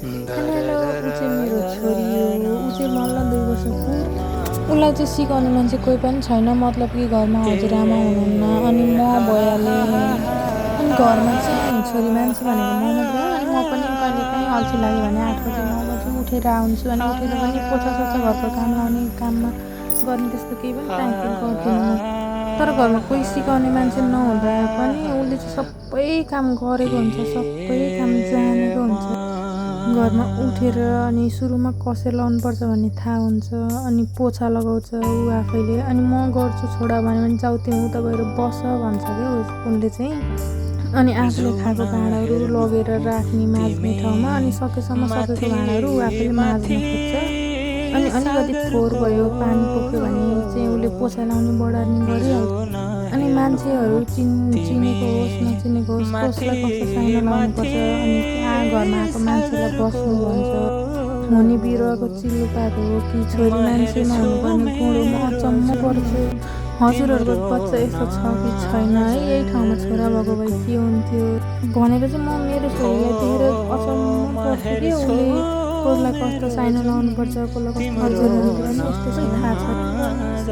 अनि हेलो ऊ चाहिँ मेरो छोरी हो, ऊ चाहिँ मल्ल 2 वर्ष पुग्यो। उसलाई चाहिँ सिकाउने मान्छे कोही पनि छैन, मतलब कि घरमा हजुरआमा हुनुहुन्न। अनि म भइहालेँ। अनि घरमा चाहिँ छोरी मान्छे भनेको म मात्रै हो। अनि म पनि कहिलेकाहीँ अल्छी लाग्यो भने 8 बजे 9 बजे उठेर आउँछु। अनि उठेर पनि पोछासोछा घरको काम लाउने, काममा गर्ने त्यस्तो केही पनि टाइमतिर गर्दिनँ म। तर घरमा कोही सिकाउने मान्छे नहुँदा पनि उसले चाहिँ सबै काम गरेको हुन्छ, सबै काम जानेको हुन्छ। घरमा उठेर अनि सुरुमा कसेर लाउनुपर्छ भन्ने थाहा हुन्छ। अनि पोछा लगाउँछ ऊ आफैले। अनि म गर्छु छोडा भन्यो भने जाऊ तिमी उता गएर बस भन्छ क्या उसले चाहिँ। अनि आफूले खाएको भाँडाहरू लगेर राख्ने माझ्ने ठाउँमा। अनि सकेको भाँडाहरू ऊ आफैले माझ्न खोज्छ। अनि अलिकति फोहोर भयो, पानी पोख्यो भने चाहिँ उसले पोछा लाउने बढार्ने गरिहाल्छ। अनि मान्छेहरू चिनेको होस् नचिनेको होस्, कसलाई कस्तो साइनो लाउनुपर्छ, अनि घरमा आएको मान्छेलाई बस्नु भन्छ, हुने बिरुवाको चिल्लो पाएको हो कि छोरी मान्छेमा हुनुपर्ने गुण हो। म अचम्म पर्छु हजुरहरूको बच्चा यस्तो छ कि छैन है, यही ठाउँमा छोरा भएको भए के हुन्थ्यो भनेर चाहिँ म मेरो छोरीलाई देखेर अचम्म पर्छु कि उसले कसलाई कस्तो साइनो लाउनुपर्छ, कसलाई कस्तो हजुर हुनुपर्ने यस्तो थाहा छ।